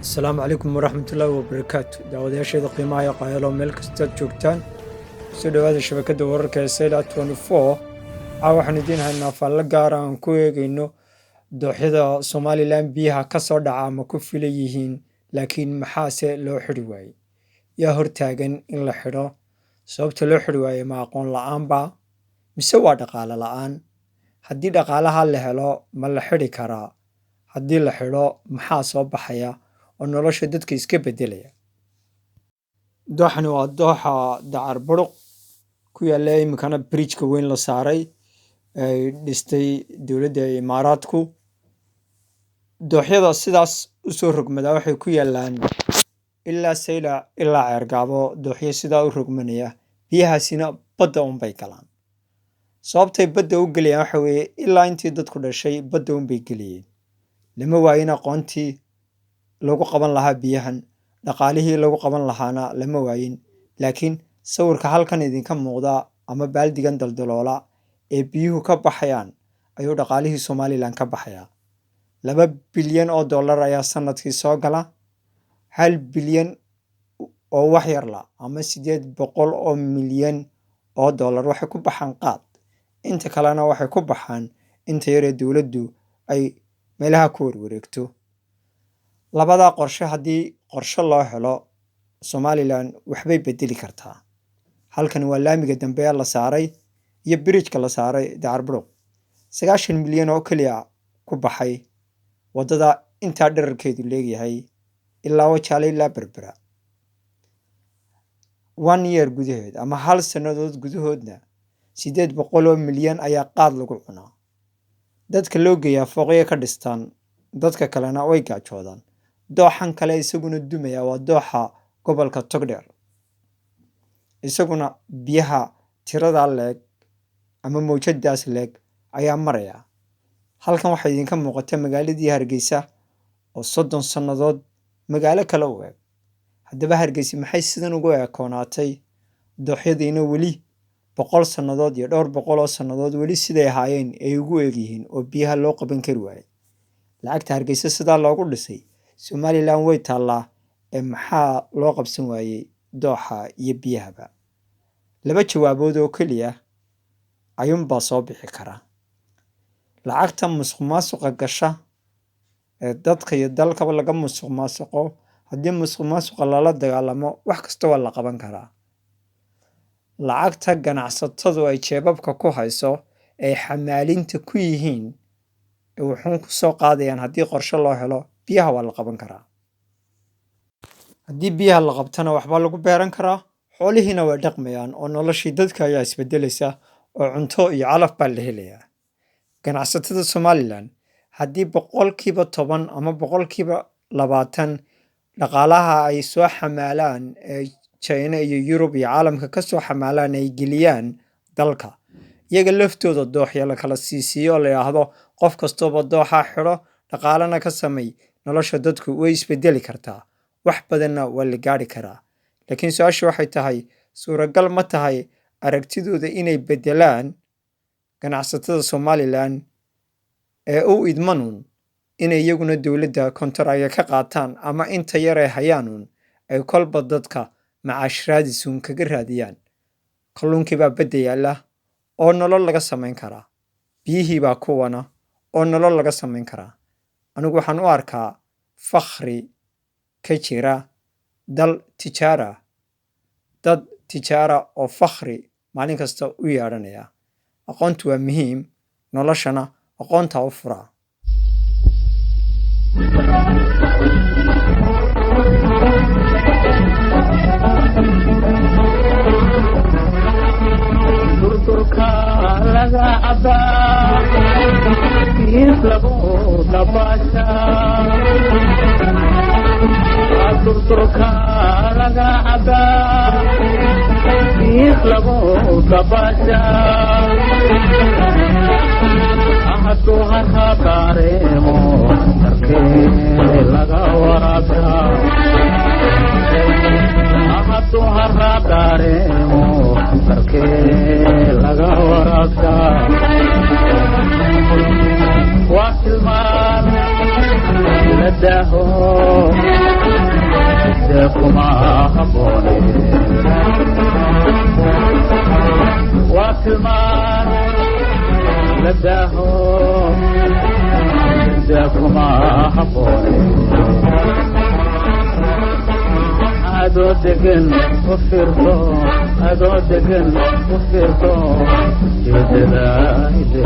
Asalaamu calaykum waraxmatullaahi wabarakaatu. Daawadayaasheeda qiimaha iyo qaayalo, meel kastaad joogtaan, kusoo dhowaada shabakadda wararka ee Saylac 24. Caawa waxaan idiin haynaa faallo gaar ah aan ku eegayno dooxyada Somaliland biyaha ka soo dhaca ama ku filan yihiin, laakiin maxaase loo xidhi waayey? Yaa hortaagan in la xidho? Sababta loo xidhi waayey ma aqoon la'aan ba mise waa dhaqaale la'aan? Haddii dhaqaalaha la helo, ma la xidhi karaa? Haddii la xidho, maxaa soo baxaya oo nolosha dadka iska beddelaya? Dooxani waa dooxa Dacar Buruq ku yaalla, iminkana bridge-ka weyn la saaray ay dhistay dowladda Imaaraadku. Dooxyada sidaas u soo rogmadaa waxay ku yaallaan ilaa Saylac ilaa Ceergaabo. Dooxyo sidaa u rogmanaya, biyahaasina badda unbay galaan. Sababtay badda u gelayaan waxa weeye, ilaa intii dadku dhashay badda unbay gelayeen. Lama waayin aqoontii lagu qaban lahaa biyahan, dhaqaalihii lagu qaban lahaana lama waayin, laakiin sawirka halkan idinka muuqda ama baaldigan daldaloola ee biyuhu ka baxayaan ayuu dhaqaalihii Somaliland ka baxayaa. $2 bilyan ayaa sanadkii soo gala. 1 bilyan oo wax yar la ama $800 milyan waxay ku baxaan qaad, inta kalena waxay ku baxaan inta yaree dowladdu ay meelaha ku warwareegto. Labadaa qorshe haddii qorshe loo helo, Somaliland waxbay bedeli kartaa. Halkan waa laamiga dambe ee la saaray iyo bridge-ka la saaray Dacar Buruq. 90 milyan oo keliya ku baxay waddada intaa dherarkeedu leegyahay ilaa Wajaale ilaa Berbera. One year gudaheed ama hal sannadood gudahoodna 800 milyan ayaa qaad lagu cunaa. Dadka loo geeyaa fooqyo ka dhistaan, dadka kalena way gaajoodaan. Dooxan kale isaguna dumaya waa dooxa gobolka Togdheer. Isaguna biyaha tiradaa leeg ama mawjadaas leeg ayaa maraya. Halkan waxaa idinka muuqata magaaladii Hargeysa oo 30 sannadood magaalo kale u eg. Haddaba Hargeysa maxay sidan ugu ekoonaatay, dooxyadiina weli 100 sannadood iyo dhowr boqol oo sannadood weli siday ahaayeen ay ugu egyihiin oo biyaha loo qaban kari waayey? Lacagta Hargeysa sidaa loogu dhisay Somaliland way taallaa, ee maxaa loo qabsan waayey dooxa iyo biyahaba? Laba jawaabood oo keliya ayuunbaa soo bixi kara. Lacagta musuqmaasuqa gasha ee dadka iyo dalkaba laga musuq maasuqo, haddii musuq maasuqa lala dagaalamo, wax kasta waa la qaban karaa. Lacagta ganacsatadu ay jeebabka ku hayso ay xamaalinta ku yihiin ee wuxuun ku soo qaadayaan, haddii qorshe loo helo, biyaha waa la qaban karaa. Haddii biyaha la qabtana, waxbaa lagu beeran karaa, xoolihiina way dhaqmayaan oo noloshii dadka ayaa isbedelaysa oo cunto iyo calaf baa la helayaa. Ganacsatada Somaliland haddii 10% ama 20% dhaqaalaha ay soo xamaalaan ee China iyo Yurub iyo caalamka ka soo xamaalaan ay geliyaan dalka, iyaga laftooda dooxya la kala siisiiyo oo la yidhaahdo qof kastooba dooxaa xidho, dhaqaalena ka samey, nolosha dadku way isbedeli kartaa, wax badanna waa la gaari karaa. Laakiin su-aashu waxay tahay, suuragal ma tahay aragtidooda inay beddelaan ganacsatada Somaliland ee u idmanuun inay iyaguna dowladda kontaragya ka qaataan ama inta yar ay hayaanuun ay kolba dadka macaash raadisuun kaga raadiyaan? Kalluunkii baa badda yaalla oo nolol laga samayn karaa, biyihii baa kuwana oo nolol laga samayn karaa. Anigu waxaan u arkaa fakhri ka jira dal tijaara, dad tijaara oo fakhri maalin kasta u yeedhanaya. Aqoontu waa muhiim, noloshana aqoontaa u furaa. Durdurka laga cabaa, diif lagu dabaashaa. Durdurka laga cabaa, diif lagu dabaashaa. Hadduu harka dareemo, darkee laga waraabshaa. Hadduu harka dareemo, darkee laga waraabshaa. Waa tilmaan la daaho. Hidde kuma habboone. Waa tilmaan la daaho, hidde kuma habboone. Adoo degan u fiirso, adoo degan u fiirso, jeedada hidde.